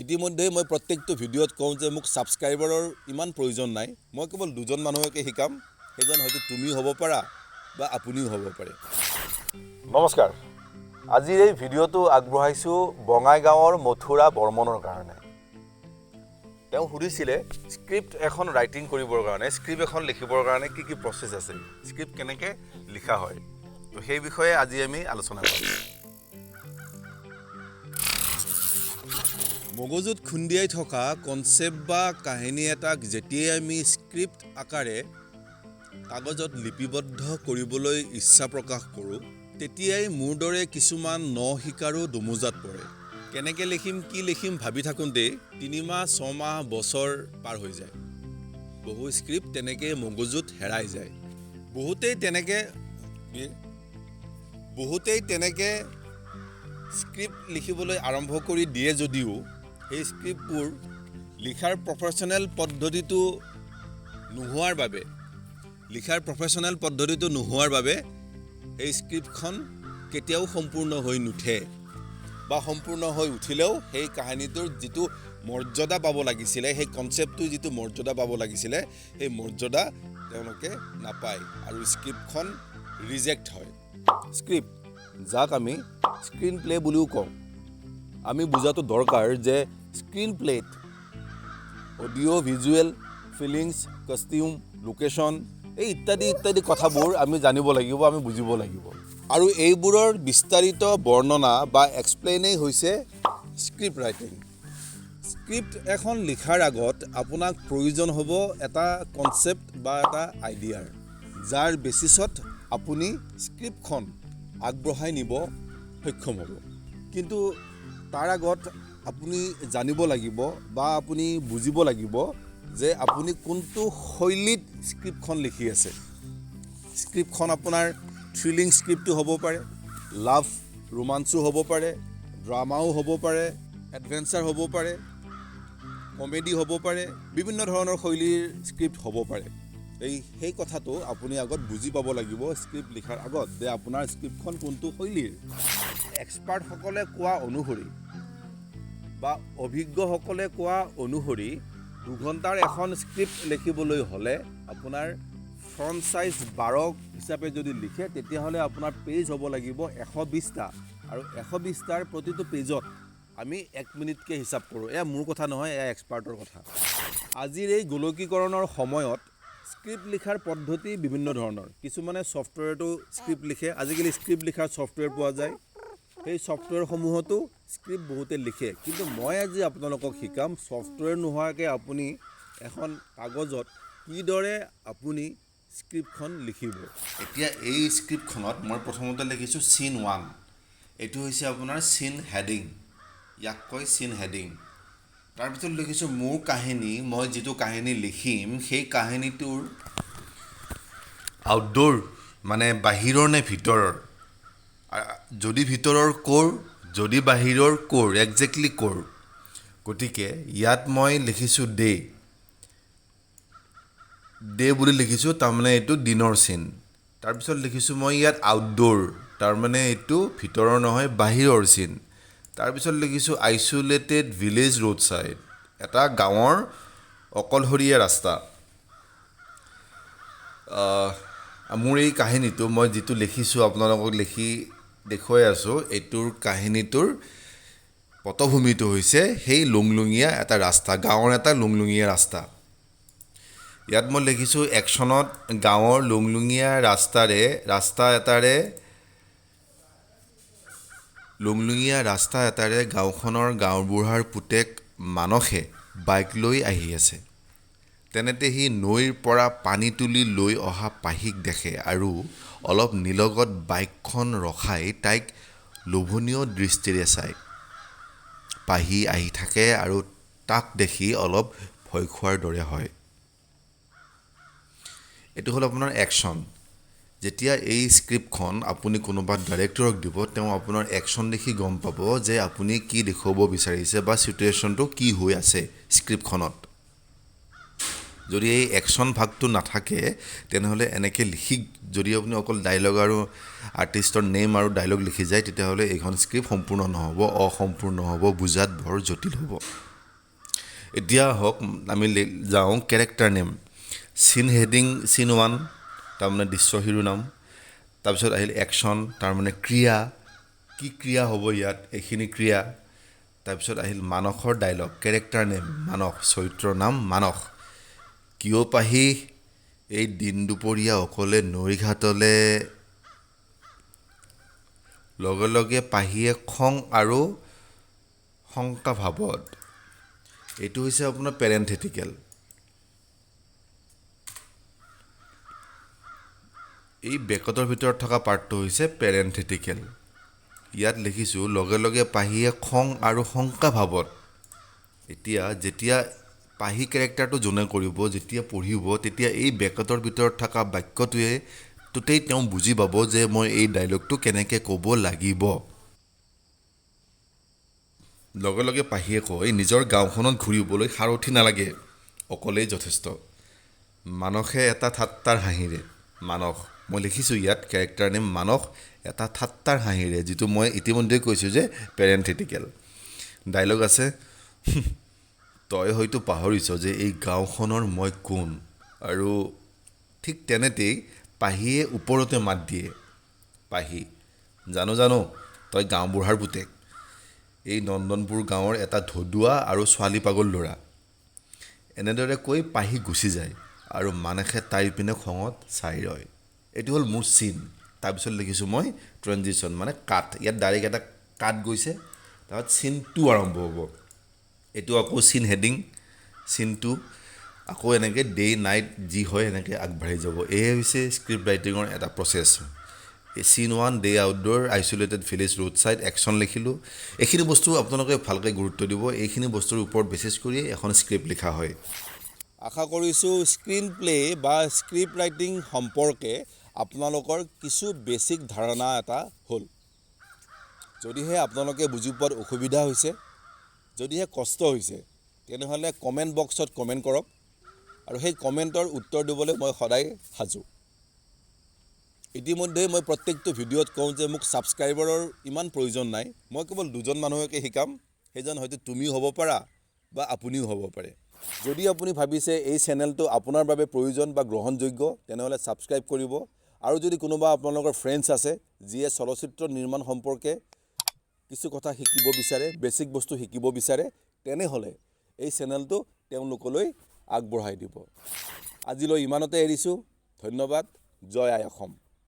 ইতিমধ্যে মই প্ৰত্যেকটো ভিডিঅ'ত কওঁ যে মোক ছাবস্ক্ৰাইবাৰৰ ইমান প্ৰয়োজন নাই, মই কেৱল দুজন মানুহকে শিকাম, সেইজন হয়তো তুমিও হ'ব পাৰা বা আপুনিও হ'ব পাৰে। নমস্কাৰ, আজিৰ এই ভিডিঅ'টো আগবঢ়াইছোঁ বঙাইগাঁৱৰ মথুৰা বৰ্মনৰ কাৰণে। তেওঁ সুধিছিলে স্ক্ৰিপ্ট এখন ৰাইটিং কৰিবৰ কাৰণে, স্ক্ৰিপ্ট এখন লিখিবৰ কাৰণে কি কি প্ৰচেছ আছে, স্ক্ৰিপ্ট কেনেকৈ লিখা হয়। তো সেই বিষয়ে আজি আমি আলোচনা কৰিম। মগজুত খুন্দিয়াই থকা কনচেপ্ট বা কাহিনী এটাক যেতিয়াই আমি স্ক্ৰিপ্ট আকাৰে কাগজত লিপিবদ্ধ কৰিবলৈ ইচ্ছা প্ৰকাশ কৰোঁ, তেতিয়াই মোৰ দৰে কিছুমান ন শিকাৰো দোমোজাত পৰে। কেনেকৈ লিখিম, কি লিখিম ভাবি থাকোঁতেই 3 মাহ, 6 মাহ, বছৰ পাৰ হৈ যায়। বহু স্ক্ৰিপ্ট তেনেকৈ মগজুত হেৰাই যায়। বহুতেই তেনেকৈ স্ক্ৰিপ্ট লিখিবলৈ আৰম্ভ কৰি দিয়ে যদিও সেই স্ক্ৰিপ্টবোৰ লিখাৰ প্ৰফেশ্যনেল পদ্ধতিটো নোহোৱাৰ বাবে, লিখাৰ প্ৰফেশ্যনেল পদ্ধতিটো নোহোৱাৰ বাবে সেই স্ক্ৰিপ্টখন কেতিয়াও সম্পূৰ্ণ হৈ নুঠে বা সম্পূৰ্ণ হৈ উঠিলেও সেই কাহিনীটোৰ যিটো মৰ্যাদা পাব লাগিছিলে, সেই কনচেপ্টটোৰ যিটো মৰ্যাদা পাব লাগিছিলে, সেই মৰ্যাদা তেওঁলোকে নাপায় আৰু স্ক্ৰিপ্টখন ৰিজেক্ট হয়। স্ক্ৰিপ্ট, যাক আমি স্ক্ৰীণ প্লে বুলিও কওঁ, আমি বুজাটো দৰকাৰ যে screen প্লেত audio, visual, feelings, costume, location, এই ইত্যাদি ইত্যাদি কথাবোৰ আমি জানিব লাগিব, আমি বুজিব লাগিব আৰু এইবোৰৰ বিস্তাৰিত বৰ্ণনা বা এক্সপ্লেইনেই হৈছে স্ক্ৰিপ্ট ৰাইটিং। স্ক্ৰিপ্ট এখন লিখাৰ আগত আপোনাক প্ৰয়োজন হ'ব এটা কনচেপ্ট বা এটা আইডিয়াৰ, যাৰ বেচিছত আপুনি স্ক্ৰিপ্টখন আগবঢ়াই নিব সক্ষম হ'ব। কিন্তু তাৰ আগত আপুনি জানিব লাগিব বা আপুনি বুজিব লাগিব যে আপুনি কোনটো শৈলীত স্ক্ৰিপ্টখন লিখি আছে। স্ক্ৰিপ্টখন আপোনাৰ থ্ৰিলিং স্ক্ৰিপ্টো হ'ব পাৰে, লাভ ৰোমাঞ্চো হ'ব পাৰে, ড্ৰামাও হ'ব পাৰে, এডভেঞ্চাৰ হ'ব পাৰে, কমেডি হ'ব পাৰে, বিভিন্ন ধৰণৰ শৈলীৰ স্ক্ৰিপ্ট হ'ব পাৰে। সেই কথাটো আপুনি আগত বুজি পাব লাগিব স্ক্ৰিপ্ট লিখাৰ আগত যে আপোনাৰ স্ক্ৰিপ্টখন কোনটো শৈলীৰ। এক্সপাৰ্টসকলে কোৱা অনুসৰি বা অভিজ্ঞসকলে কোৱা অনুসৰি 2 ঘণ্টাৰ এখন স্ক্ৰিপ্ট লিখিবলৈ হ'লে আপোনাৰ ফণ্ট চাইজ 12 হিচাপে যদি লিখে, তেতিয়াহ'লে আপোনাৰ পেজ হ'ব লাগিব 120টা আৰু 120টাৰ প্ৰতিটো পেজত আমি 1 মিনিটকৈ হিচাপ কৰোঁ। এয়া মোৰ কথা নহয়, এয়া এক্সপাৰ্টৰ কথা। আজিৰ এই গোলকীকৰণৰ সময়ত স্ক্ৰিপ্ট লিখাৰ পদ্ধতি বিভিন্ন ধৰণৰ। কিছুমানে ছফ্টৱেৰতো স্ক্ৰিপ্ট লিখে। আজিকালি স্ক্ৰিপ্ট লিখাৰ ছফ্টৱেৰ পোৱা যায়। সেই ছফ্টৱেৰসমূহতো স্ক্ৰিপ্ট বহুতে লিখে। কিন্তু মই আজি আপোনালোকক শিকাম ছফ্টৱেৰ নোহোৱাকৈ আপুনি এখন কাগজত কিদৰে আপুনি স্ক্ৰিপ্টখন লিখিব। এতিয়া এই স্ক্ৰিপ্টখনত মই প্ৰথমতে লিখিছোঁ চিন ওৱান। এইটো হৈছে আপোনাৰ চিন হেডিং, ইয়াক কয় চিন হেডিং। তাৰপিছত লিখিছোঁ মোৰ কাহিনী, মই যিটো কাহিনী লিখিম সেই কাহিনীটোৰ আউটড'ৰ মানে বাহিৰৰ নে ভিতৰৰ, যদি ভিতৰৰ ক'ৰ, যদি বাহিৰৰ ক'ৰ, একজেক্টলি ক'ৰ। গতিকে ইয়াত মই লিখিছোঁ ডে, ডে বুলি লিখিছোঁ, তাৰমানে এইটো দিনৰ চিন। তাৰপিছত লিখিছোঁ মই ইয়াত আউটড'ৰ, তাৰমানে এইটো ভিতৰৰ নহয়, বাহিৰৰ চিন। তাৰপিছত লিখিছোঁ আইচলেটেড ভিলেজ ৰোড ছাইড, এটা গাঁৱৰ অকলশৰীয়া ৰাস্তা। মোৰ এই কাহিনীটো মই যিটো লিখিছোঁ, আপোনালোকক লিখি দেখুৱাই আছোঁ, এইটোৰ কাহিনীটোৰ পটভূমিটো হৈছে সেই লুংলুঙীয়া এটা ৰাস্তা, গাঁৱৰ এটা লুংলুঙীয়া ৰাস্তা। ইয়াত মই লিখিছোঁ একশ্যনত গাঁৱৰ লুংলুঙীয়া ৰাস্তা এটাৰে গাঁওখনৰ গাঁওবুঢ়াৰ পুতেক মানসে বাইক লৈ আহি আছে। তেনেতে সি নৈৰ পৰা পানী তুলি লৈ অহা পাহিক দেখে আৰু অলপ নিলগত বাইকখন ৰখাই তাইক লোভনীয় দৃষ্টিৰে চায়। পাহি আহি থাকে আৰু তাক দেখি অলপ ভয় খোৱাৰ দৰে হয়। এইটো হ'ল আপোনাৰ একশ্যন। যেতিয়া এই স্ক্ৰিপ্টখন আপুনি কোনোবা ডাইৰেক্টৰক দিব, তেওঁ আপোনাৰ একশ্যন দেখি গম পাব যে আপুনি কি দেখুৱাব বিচাৰিছে বা চিটুৱেশ্যনটো কি হৈ আছে স্ক্ৰিপ্টখনত। যদি এই একশ্যন ভাগটো নাথাকে, তেনেহ'লে এনেকৈ লিখি যদি আপুনি অকল ডাইলগ আৰু আৰ্টিষ্টৰ নেম আৰু ডাইলগ লিখি যায়, তেতিয়াহ'লে এইখন স্ক্ৰিপ্ট সম্পূৰ্ণ নহ'ব, অসম্পূৰ্ণ হ'ব, বুজাত বৰ জটিল হ'ব। এতিয়া হওক, আমি যাওঁ character name, scene heading, scene one, তাৰমানে দৃশ্য শিৰোনাম। তাৰপিছত আহিল একশ্যন, তাৰমানে ক্ৰিয়া, কি ক্ৰিয়া হ'ব ইয়াত, এইখিনি ক্ৰিয়া। তাৰপিছত আহিল মানসৰ ডাইলগ, কেৰেক্টাৰ নেম মানস, চৰিত্ৰৰ নাম মানস। কিয় পাহি এই দিন দুপৰীয়া অকলে নৈ ঘাটলৈ? লগে লগে পাহিয়ে খং আৰু শংকা ভাৱত, এইটো হৈছে আপোনাৰ পেৰেণ্থেটিকেল। এই বেকটৰ ভিতৰত থকা পাৰ্টটো হৈছে পেৰেণ্থেটিকেল। ইয়াত লিখিছোঁ লগে লগে পাহিয়ে খং আৰু শংকা ভাৱত। এতিয়া যেতিয়া পাহি কেৰেক্টাৰটো যোনে কৰিব, যেতিয়া পঢ়িব, তেতিয়া এই বেকটৰ ভিতৰত থকা বাক্যটোৱে টোতেই তেওঁ বুজি পাব যে মই এই ডাইলগটো কেনেকৈ ক'ব লাগিব। লগে লগে পাহিয়ে কয়, নিজৰ গাঁওখনত ঘূৰিবলৈ সাৰথি নালাগে, অকলেই যথেষ্ট। মানসে এটা ঠাট্টাৰ হাঁহিৰে, মানস মই লিখিছোঁ ইয়াত কেৰেক্টাৰ নেম মানস, এটা ঠাট্টাৰ হাঁহিৰে, যিটো মই ইতিমধ্যে কৈছোঁ যে পেৰেণ্থেটিকেল ডাইলগ আছে। তই হয়তো পাহৰিছ যে এই গাঁওখনৰ মই কোন। আৰু ঠিক তেনেতেই পাহিয়ে ওপৰতে মাত দিয়ে, পাহি, জানো জানো তই গাঁওবুঢ়াৰ পুতেক, এই নন্দনপুৰ গাঁৱৰ এটা ধদুৱা আৰু ছোৱালী পাগল ল'ৰা। এনেদৰে কৈ পাহি গুচি যায় আৰু মানসে তাইৰ পিনে খঙত চাই ৰয়। এইটো হ'ল মোৰ চিন। তাৰপিছত লিখিছোঁ মই ট্ৰেনজিশ্যন, মানে কাট। ইয়াত ডাইৰেক্ট এটা কাট গৈছে, তাৰপিছত চিন টু আৰম্ভ হ'ব। এইটো আকৌ চিন হেডিং, চিন টু, আকৌ এনেকৈ ডে নাইট যি হয় এনেকৈ আগবাঢ়ি যাব। এয়ে হৈছে স্ক্ৰিপ্ট ৰাইটিঙৰ এটা process. Scene one, day outdoor, isolated village, road side, action লিখিলোঁ। এইখিনি বস্তু আপোনালোকে ভালকৈ গুৰুত্ব দিব। এইখিনি বস্তুৰ ওপৰত বেচিছ কৰিয়ে এখন স্ক্ৰিপ্ট লিখা হয়। আশা কৰিছোঁ স্ক্ৰীণ প্লে বা স্ক্ৰিপ্ট ৰাইটিং সম্পৰ্কে আপোনালোকৰ কিছু বেছিক ধাৰণা এটা হ'ল। যদিহে আপোনালোকে বুজি পোৱাত অসুবিধা হৈছে, যদিহে কষ্ট হৈছে, তেনেহ'লে কমেণ্ট বক্সত কমেণ্ট কৰক আৰু সেই কমেণ্টৰ উত্তৰ দিবলৈ মই সদায় সাজু। ইতিমধ্যেই মই প্ৰত্যেকটো ভিডিঅ'ত কওঁ যে মোক ছাবস্ক্ৰাইবাৰৰ ইমান প্ৰয়োজন নাই, মই কেৱল দুজন মানুহকে শিকাম, সেইজন হয়তো তুমিও হ'ব পাৰা বা আপুনিও হ'ব পাৰে। যদি আপুনি ভাবিছে এই চেনেলটো আপোনাৰ বাবে প্ৰয়োজন বা গ্ৰহণযোগ্য, তেনেহ'লে ছাবস্ক্ৰাইব কৰিব। আৰু যদি কোনোবা আপোনালোকৰ ফ্ৰেণ্ডছ আছে যিয়ে চলচ্চিত্ৰ নিৰ্মাণ সম্পৰ্কে কিছু কথা শিকিব বিচাৰে, বেছিক বস্তু শিকিব বিচাৰে, তেনেহ'লে এই চেনেলটো তেওঁলোকলৈ আগবঢ়াই দিব। আজিলৈ ইমানতে এৰিছোঁ। ধন্যবাদ। জয় আই অসম।